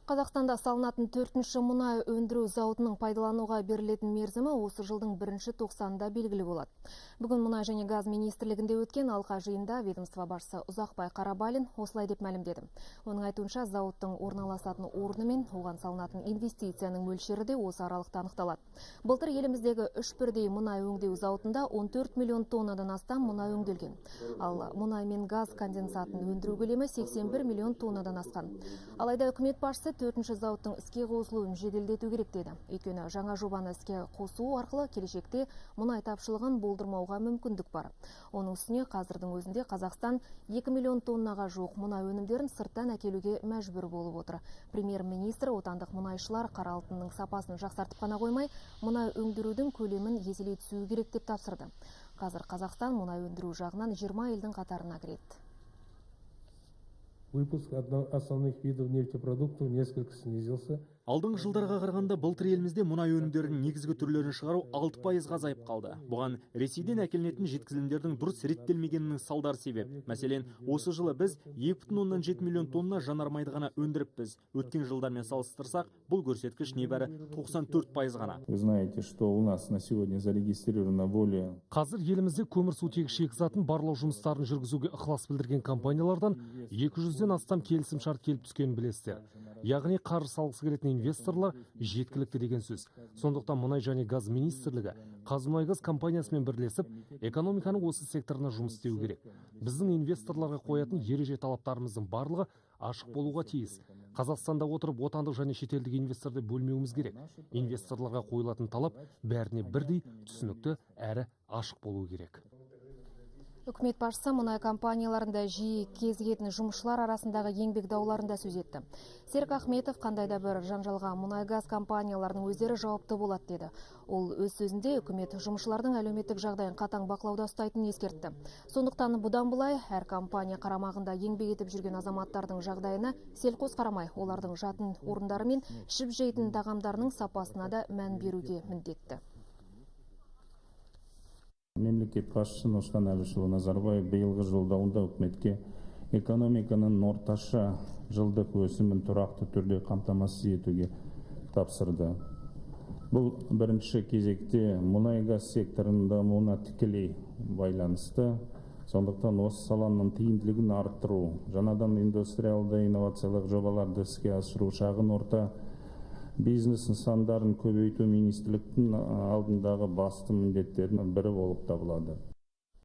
Қазақстанда салынатын төртінші мұнай өндіру зауытының пайдалануға берілетін мерзімі осы жылдың бірінші тоқсанында белгілі болады. Бүгін Мұнай және газ министрлігінде өткен алқа жиында ведомство басшысы Ұзақбай Қарабалин осылай деп мәлімдеді. Оның айтуынша, зауыттың орналасатын орны мен оған салынатын инвестицияның мөлшері де осы аралықта анықталады. Былтыр еліміздегі үш бірдей мұнай өңдеу зауытында 14 миллион тоннадан астам мұнай өңделген. Ал мұнай мен газ конденсатын өндіру көлемі 81 миллион тоннадан асқан. Алайда үкімет басшысы төртінші зауыттың іске қосылуын жеделдету керек деді. Өйткені жаңа жобаны іске қосу арқылы келешекте мұнай тапшылығын болдырмауға мүмкіндік бар. Оның үстіне қазірдің өзінде Қазақстан 2 миллион тоннаға жуық мұнай өнімдерін сырттан әкелуге мәжбүр болып отыр. Премьер-министр отандық мұнайшылар қара алтынның сапасын жақсартып қана қоймай, мұнай өндірудің көлемін еселей түсуі керек деп тапсырды. Қазір Қазақстан мұнай өндіру жағынан 20 елдің қатарына кіреді. Выпуск основных видов нефтепродуктов несколько снизился. Алдыңғы жылдарға қарағанда былтыр елімізде мұнай өнімдерінің негізгі түрлерін шығару 6%-ға азайып қалды. Бұған Ресейден әкелінетін жеткізілімдердің дұрыс реттелмегенінің салдары себеп. Мәселен, осы жылы біз 2,7 миллион тонна жанармайды ғана өндіріппіз. Өткен жылдармен салыстырсақ, бұл көрсеткіш небәрі 94% ғана. Вы знаете, что у нас на сегодня зарегистрировано более Қазір елімізде көмірсутегі шикізатын барлау жұмыстарын жүргізуге ықылас білдірген компаниялардан 200-ден астам келісімшарт келіп түскенін білесіздер. Яғни қаржы салғысы келетін инвесторлар жеткілікті деген сөз. Сондықтан Мұнай және газ министрлігі «Қазмұнайгаз» компаниясымен бірлесіп, экономиканың осы секторына жұмыс істеу керек. Біздің инвесторларға қоятын ереже талаптарымыздың барлығы ашық болуға тиіс. Қазақстанда отырып отандық және шетелдік инвесторды бөлмеуіміз керек. Инвесторларға қойылатын талап бәріне бірдей түсінікті әрі ашық болуы керек. Үкімет басшысы мұнай компанияларында жиі кезігетін жұмысшылар арасындағы еңбек дауларын да сөз етті. Серік Ахметов қандай да бір жанжалға мұнай газ компанияларының өздері жауапты болады деді. Ол өз сөзінде үкімет жұмысшылардың әлеуметтік жағдайын қатаң бақылауда ұстайтынын ескертті. Сондықтан бұдан былай әр компания қарамағында еңбек етіп жүрген азаматтардың жағдайына селқос қарамай, олардың жатын орындары мен ішіп жейтін тағамдарының сапасына да мән беруге міндетті. Мемлекет басшысы Нұрсұлтан Әбішұлы Назарбаев биылғы Жолдауында үкіметке экономиканың орташа жылдық өсімін тұрақты түрде қамтамасыз етуге тапсырды. Бұл бірінші кезекте мұнай газ секторының дамуына тікелей байланысты. Сондықтан осы саланың тиімділігін арттыру, жаңадан индустриалды инновациялық жобаларды іске асыру, шағын орта бизнес нысандарын көбейту министрліктің алдындағы басты міндеттердің бірі болып табылады.